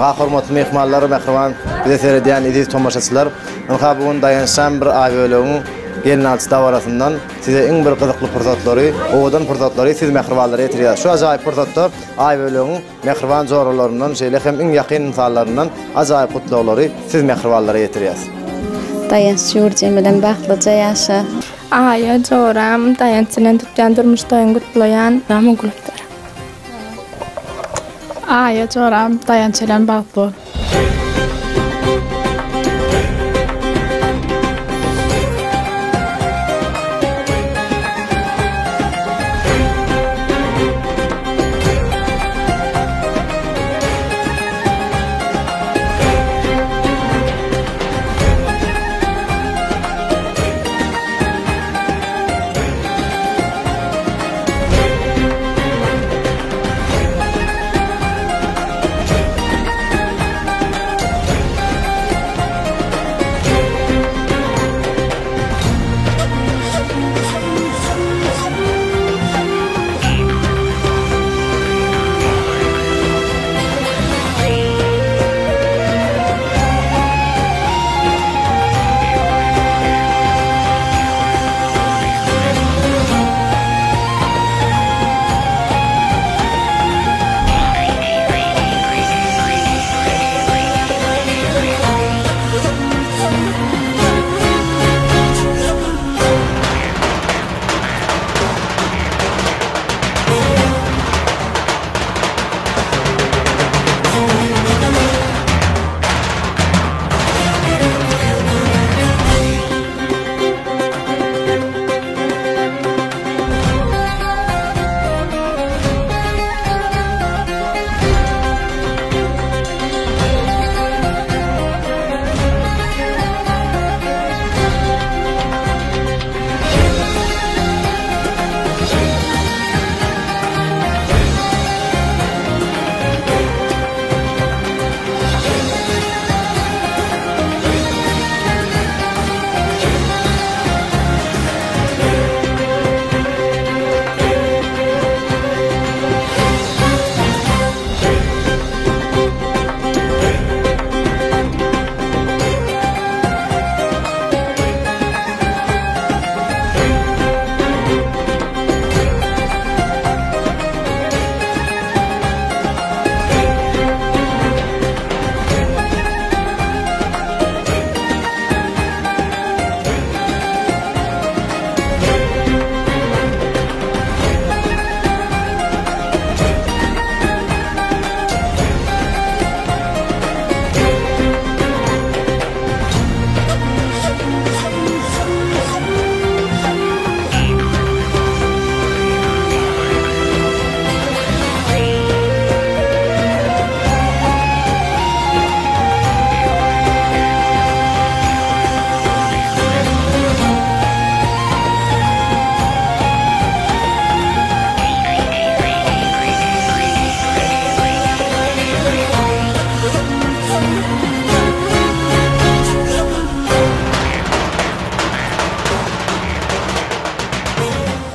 Ynha hormatly myhmanlar, mähriban bize seredýän eziz tomaşaçylar, ynha bu gün Daýançjan bir Aýbölegiň gelnalçy dabarasyndan size iň bir gyzykly pursatlary, owadan pursatlary siz mähribanlara ýetirýäris. Şu ajaýyp pursatda Aýbölegiň mähriban joralaryndan, şeýle hem iň ýakyn ynsanlaryndan ajaýyp gutlaglary siz mähribanlara ýetirýäris. Daýanç ýurdum bilen bagtlyja ýaşa. Aýa joram Daýanç bilen tutýan durmuş toýuny gutlaýan. Gülüpdir. Aýa joram Daýanç bilen bagtly bol.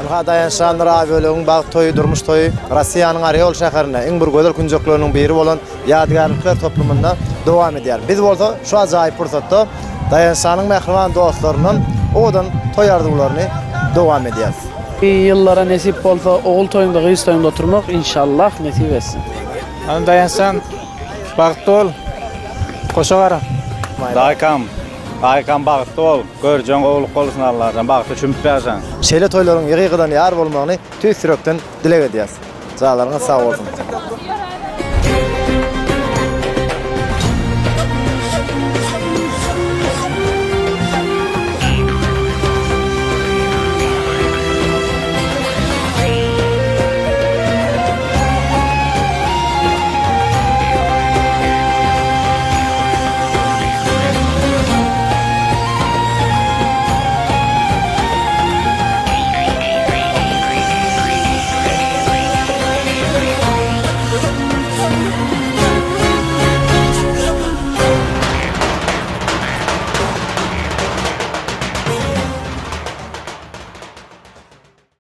Ynha Daýançjan Nurabölegiň bagt toýy, durmuş toýy Russiýanyň Oreol şäherinde iň bir gözel künjekleriniň biri bolan Ýadygärlikler toplumynda dowam edýär. Biz bolsa şu ajaýyp pursatda Daýançjanyň mähriban dostlaryndan owadan toý arzuwlaryny dowam edýäris. Ýyllara nesip bolsa ogul toýuňda gyz toýuňda oturmak inşallah nesip etsin. Hany Daýançjan bagtly bol. Goşa gara. Daýkam Daýkam bagtly bol. Görjeň gowluk bolsun Allajan bagta çümüp ýaşaň. Şeýle toýlaryň ýygy-ýygydan ýar bolmagyny tüýs ýürekden dileg edýäs. Janlaryňyz sag bolsun.